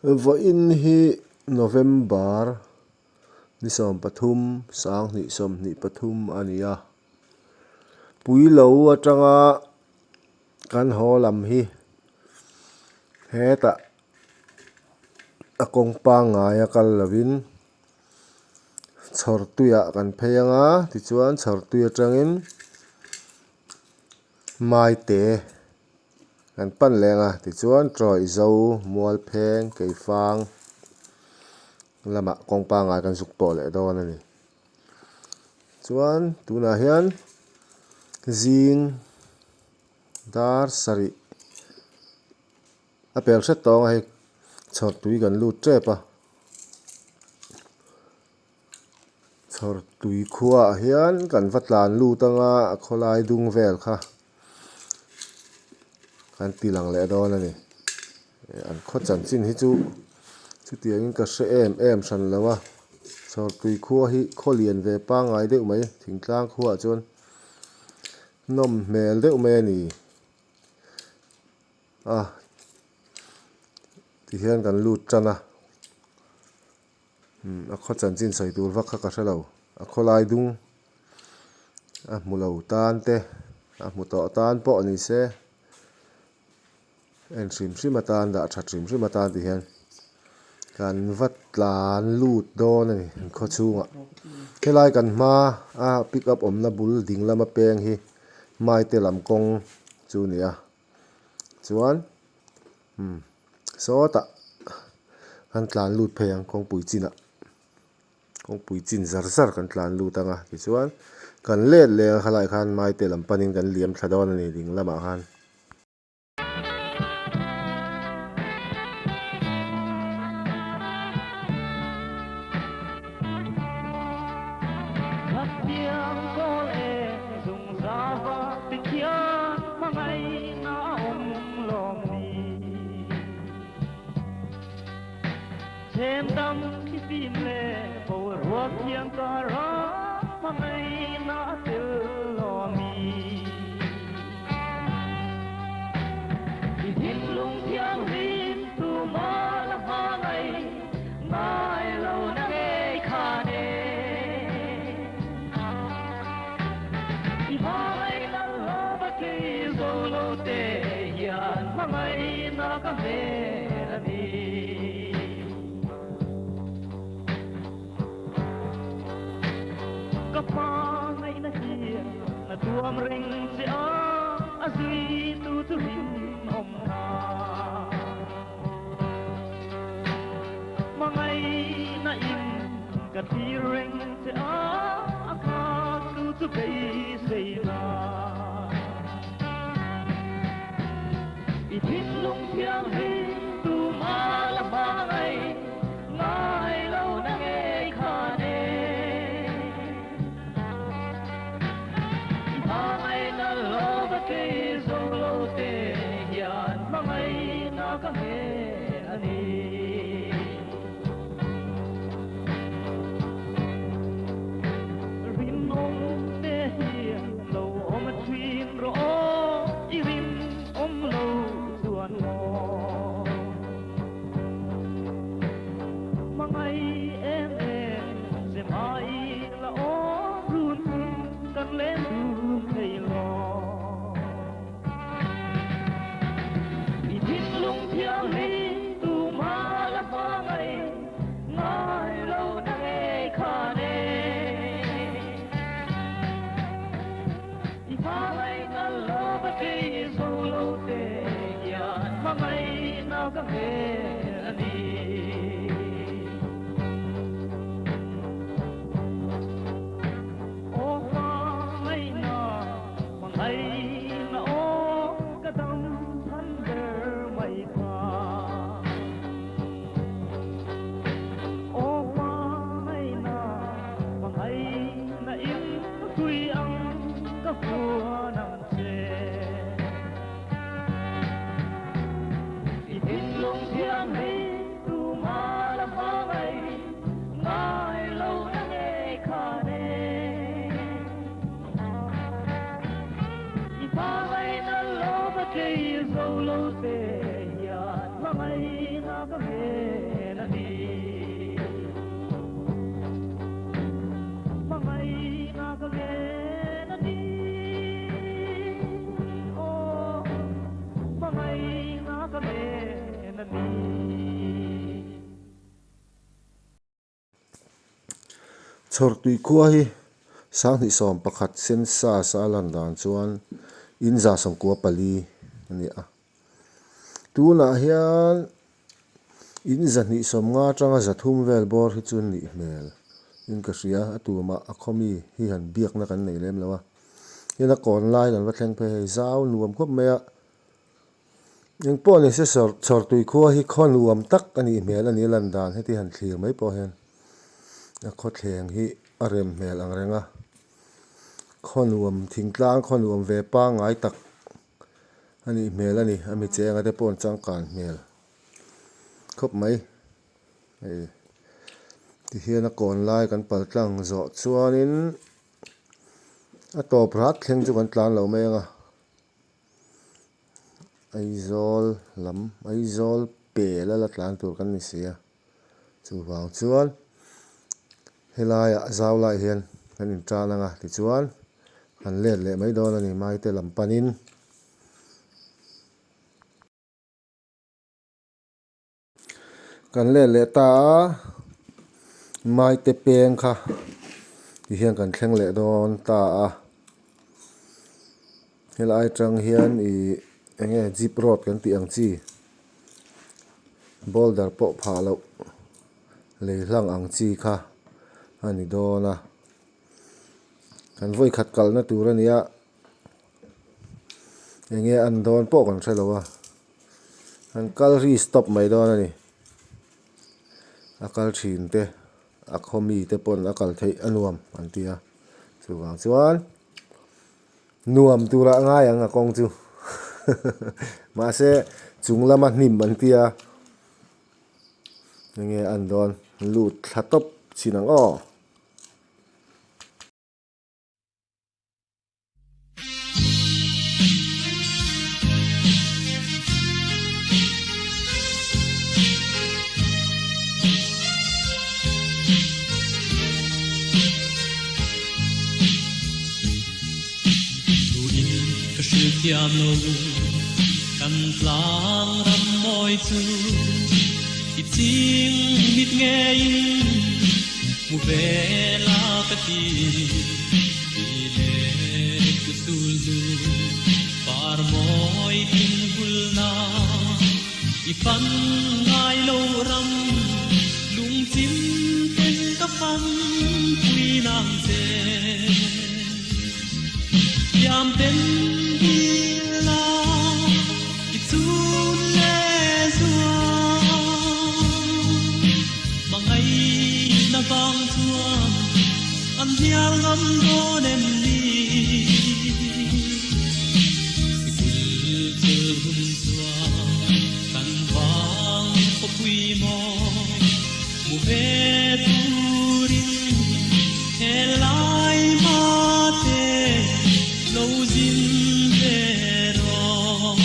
Vawiin hi November ni 13 2023 a ni a, Puilo atanga kan haw lam hi hetah a kawng pangngai a kal lovin chhawr tuiah kan phei anga tichuan chhawr tui atangin maite kan pan leh anga tichuan tawih zo mual pheng keifang lamah kawng pangngai kan zuk pawh leh dawn a ni chuan tunah hian zing dar sarih A pel hret tawng a hei chhawr tui kan lut tep a chhawr tui khuaah hian kan va tlan lut anga a khawlai dung vel kha kan ti lang leh dawn a ni an khaw chanchin hi chu chutiangin ka hre em em hran lo a chhawr tui khua hi khaw lian ve pangngai deuh mai thingtlang khuaah chuan nawm hmel deuh mai a ni. A tihian kan lut tan a umm a khaw chanchin sawi tur vak kha ka hre lo a khawlai dung a hmu lo tan te a hmu tawh tan pawh ni se en hrim hrim atan dah that hrim hrim atan ti hian kan va tlan lut dawn a ni an khaw chhungah helai kan hma a pick up awmna bul ding lama peng hi maite lam kawng chu a ni a. Chuan umm sawtah kan tlan lut phei ang kawngpui chinah kawngpui chin zar zar kan tlan lut ang a tichuan kan let leh a khalaiah khan maite lam panin kan liam thla dawn a ni ding lamah khan. a ni. Chhawrtui khua hi sanghnih 11 census a lan dan chuan in 94 a ni a. Tunah hian in 250 atanga 300 vel bawr hi chu nih hmel in ka hria a tumah a khaw mi hi han biakna kan nei lem lo a. Hena kawn lai kan va thleng phei hei zau nuam khawp mai a. Engpawh ni se chhawrtui khua hi khaw nuam tak a nih hmel a ni a lan dan heti han thlir mai pawh hian a khawthleng hi a rem hmel ang reng a khaw nuam thingtlang khaw nuam ve pangngai tak a nih hmel a ni a mi chenga te pawh an changkan hmel khawp mai hei tihian a kawn lai kan pal tlang zawh chuanin a tawp rat thleng chu kan tlan lo mai ang a. Aizawl lam Aizawl pel a la tlan tur kan ni si a chuvang chuan helaiah zau lai hian kan in tan ang a tichuan kan let leh mai dawn a ni maite lam panin. Kan let leh ta a, Maite peng kha ti hian kan thleng leh dawn ta a, helai atang hian ih eng nge jeep road kan tih ang chi boulder pawh phah loh lei hlang ang chi kha a ni dawn a, kan vawikhat kalna tur a ni a, eng nge an dawn pawh kan hre lo a. An kal ri stop mai dawn a ni. A kal thin te a khaw mi te pawn a kal theih a nuam an ti a. Chuvang chuan nuam turah a ngai ang a kawng chu. Mahse chung lama hnim an ti a. Enge an dawn lut thla tawp chin ang aw. Thu in ka hrilh thiam lo kan tlang ram mawi chu i ching mit ngeiin hmu ve la ka ti. Ti le ku sul hnu par mawi tin vul na i fan ngai lo ram lungchim ten ka fan pui nang che yam ten dil la i chun le zua mangai na vang chuan an hnial ngam dawn em ni sikul chul hun chuan kan vang khawpui mawi mu ve turin helai mate lo zin ve rawh.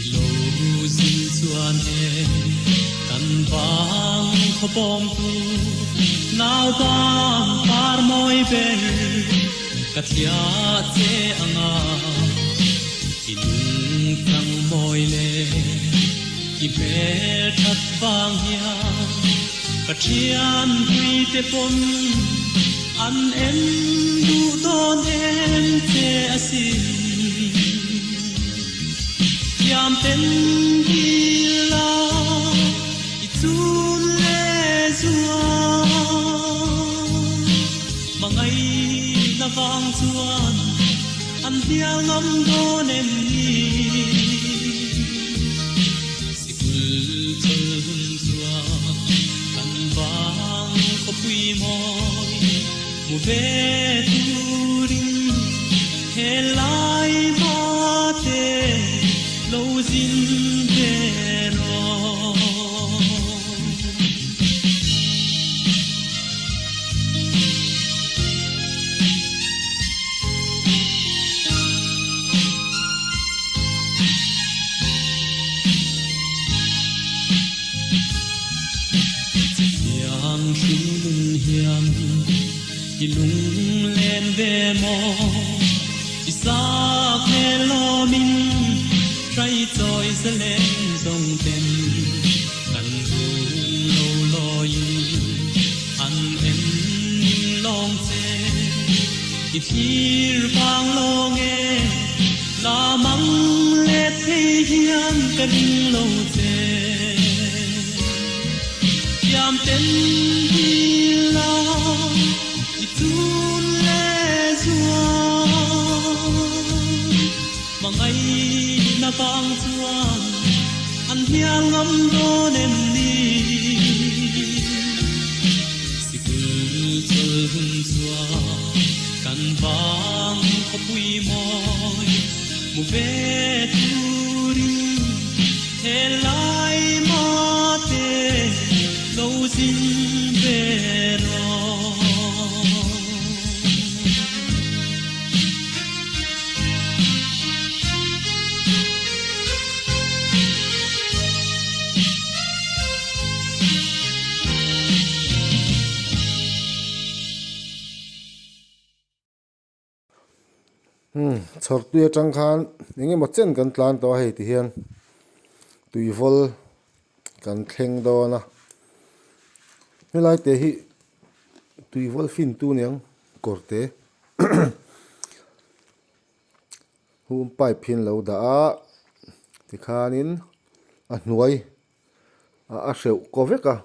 I lo zin chuan e kan vang khawpawm tu nau bang par mawi ber ka thliah che anga i nungchang mawi le i hmel that vang hian ka thian hlui te pawn an en duh dawn em che asin. Thiam ten dil a i chun le zuan hmangaihna vang chuan an hnial ngam dawn em ni? Sikul chawl hun chuan kan vang khawpui mawi hmu ve turin helai mate lo zin ve rawh. I lunglen ve maw? I sakhmel lawmin hraichawi zalen zawng ten kan rum lo lawiin an en ning lawng che. I thlir vang lawng e, la mang let thei hian ka ring lo che. Thiam ten dil la i chun leh zual. Hmangaihna vang chuan an hnial ngam dawn em ni? Sikul chawl hun chuan kan vang khawpui mawi hmu ve turin Helai mate lo zin ve rawh. Umm chhawrtui atang khan eng emaw chen kan tlan tawh a hei ti hian tuivawl kan thleng dawn a helai te hi tuivawl fin tu aniang kawr te hum pipe hi an lo dah a tikhanin a hnuai a hreuh kaw vek a.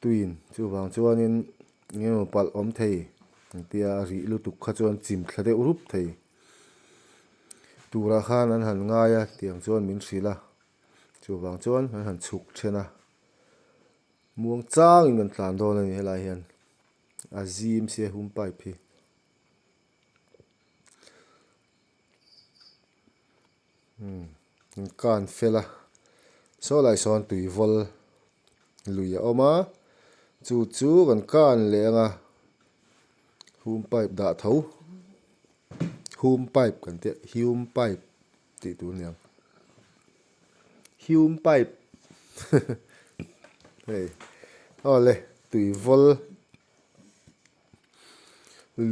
Tuin chuvang chuanin eng emaw palh awm thei ang tia a rih lutuk kha chuan chim thla deuh rup thei turah khan an han ngai a tiang chuan min hrilh a, chuvang chuan an han chhuk then a, muang changin kan tlan dawn a ni helai hian a zim sia hum pipe hi. Umm kan fel a saw lai sawn tui vawl lui a awm a chu chu kan kan leh ang a hum pipe dah tho hum pipe kan tih a hum pipe tih tur a ni ang hum pipe hei awle tui vawl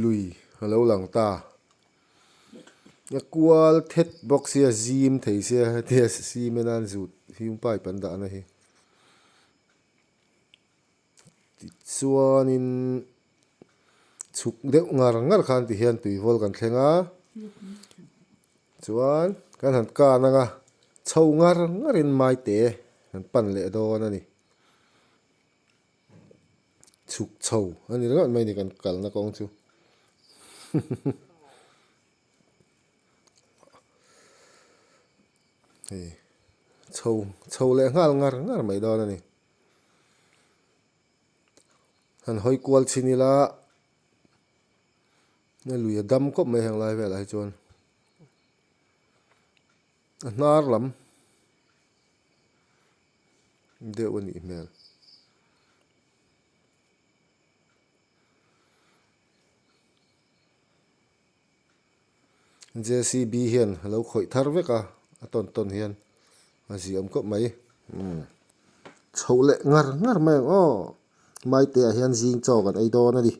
lui a lo lang ta. A kual thet bawk sia zim thei sia hetia cement a an zut hung pipe an dahna hi tichuanin chhuk deuh ngar ngar khan tihian tuivawl kan thleng a chuan kan han kan ang a chho ngar ngarin maite kan pan leh dawn a ni. Chhuk chho a ni ringawt mai ni kan kalna kawng chu hei chho chho leh nghal ngar ngar mai dawn a ni han hawi kual chhin ila a lui a dam khawp mai heng lai velah hi chuan a hnar lam. Deuh a nih hmel. JCB hian a lo khawih thar vek a, a tawn tawn hian a ziam khawp mai. Umm chhoh leh ngar ngar mai ang aw. Maite ah hian zing chaw kan ei dawn a ni.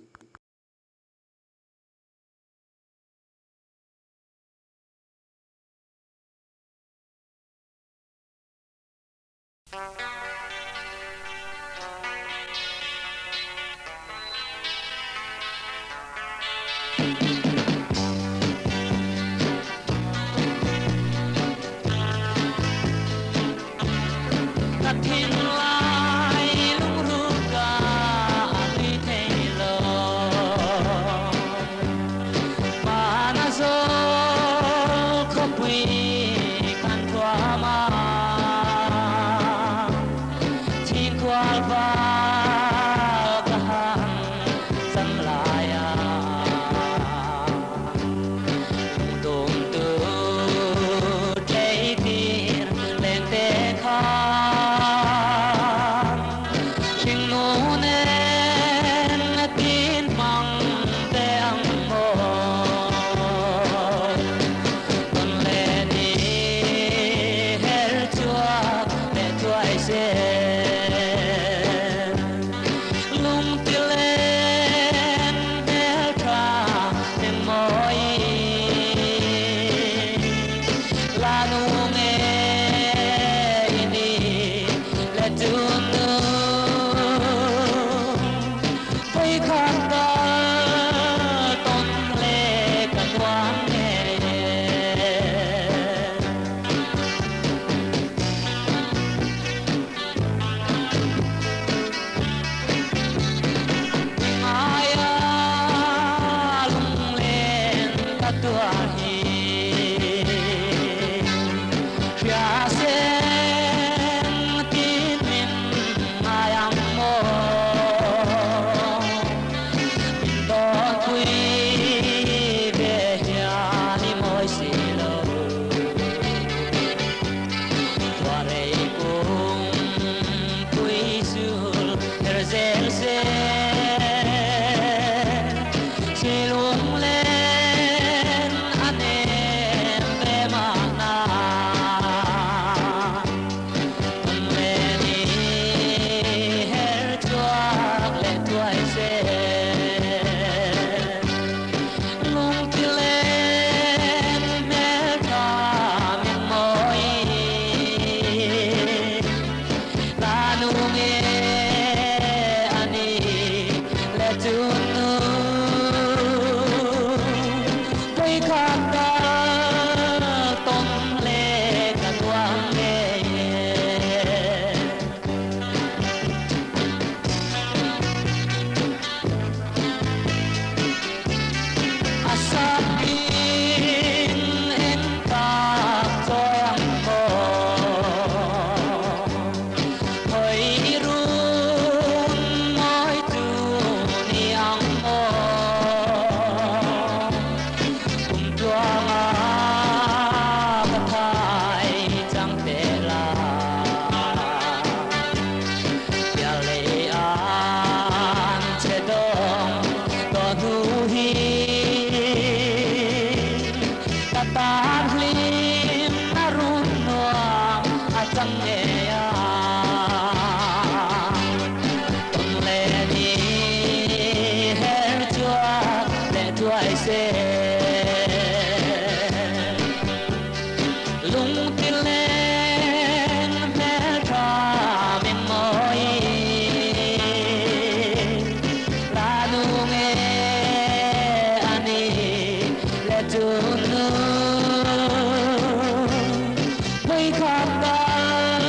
Lamkal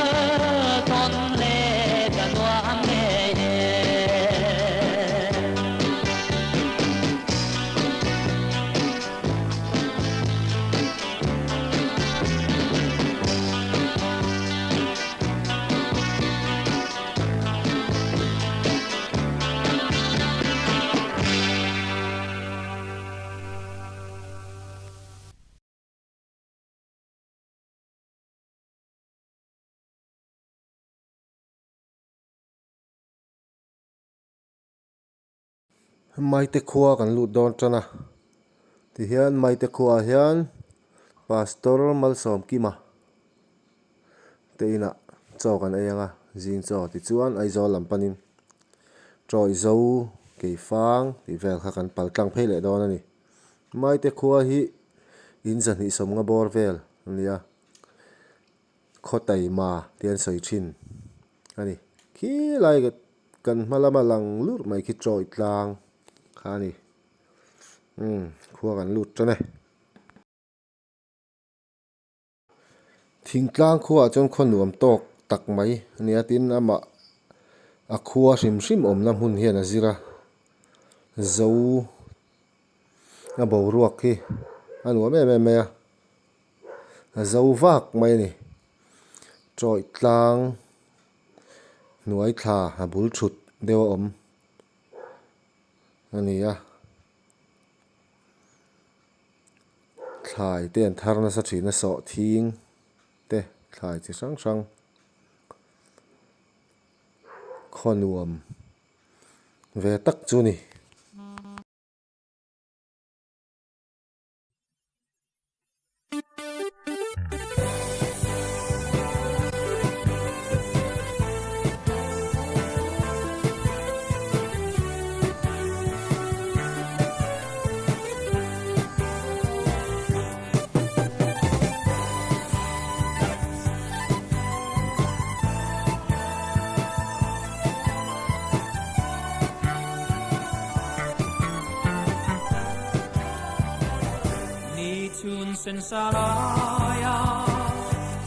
tawn leh ka nuam ngei e. Maite khua kan lut dawn tan a tihian Maite khuaah hian Pastor Malsawmkima te inah chaw kan ei ang a zing chaw tichuan Aizawl lam panin Tawihzo Keifang tih vel kha kan pal tlang phei leh dawn a ni. Maite khua hi in zahnih sawmnga bawr vel a ni a, khaw taima tih an sawi thin a ni. Khilai kan hma lama lang lurh mai khi Tawih tlang kha a ni. Umm khua kan lut tan e. Thingtlang khuaah chuan khaw nuam tawk tak mai a ni a, tin amah a khua hrim hrim awmna hmun hian a zir a, zo a boruak hi a nuam em em mai a, a zo vak mai a ni. Tawih tlang hnuai thla a bul thut deuh a awm a ni a. Thlai te an thar nasa thin a sawhthing te thlai chi hrang hrang khaw nuam ve tak chu a ni. Ni chhun sen sa laia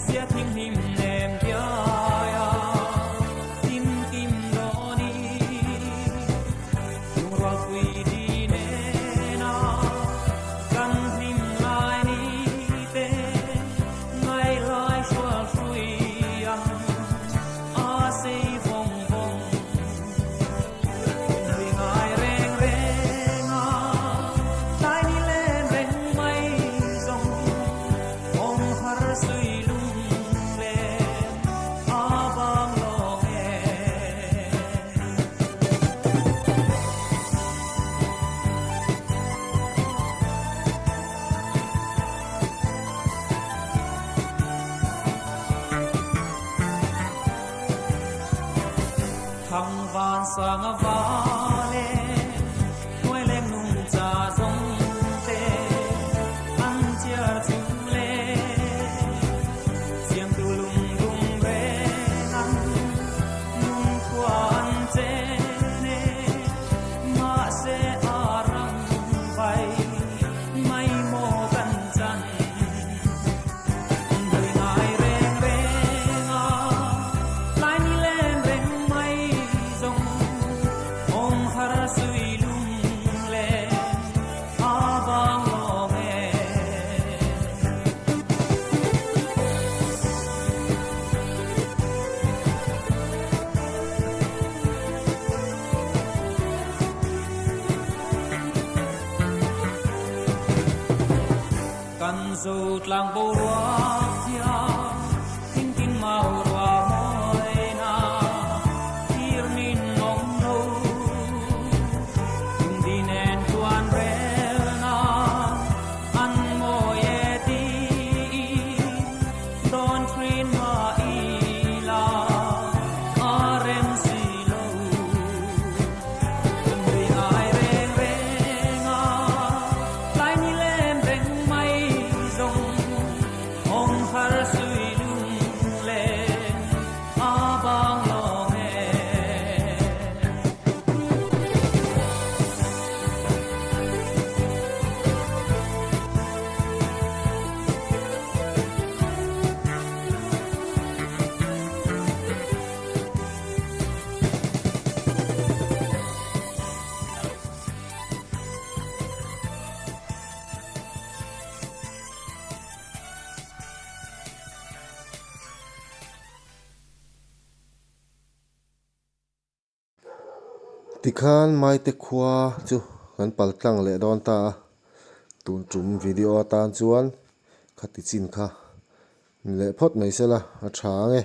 sia thinghlim nem diaia tin kim dawni lungrual pui di nena kan hlim lai ni te ngai lai hrual hrui ang a sei vawng vawng ri ngai reng reng a tlai ni len reng mai zawng awm har sui lung len a vang lawng e. Thang van sang a vale hnuai leng nung cha zawng te an chiar chu le siam tu lung dum reng ang nung khua an chen e mahse a ram vai mai maw kan chan Nui ngai reng reng a tlai ni len reng mai zawng awm har sui lung len a vang lawng e. Kan zo tlang boruak thiang thing tin mau rua mawi na thir nin awm lo tum di nen chuan rel na an mawi e tiin dawn thin mah ila a rem si lo. Nui ngai reng reng a tlai ni len reng mai zawng awm har sui lung len a vang lawng e. Tikhan Maite khua chu kan pal tlang leh dawn ta a, tun tum video atan chuan khati chin kha ni leh phawt mai sela a tha ang e.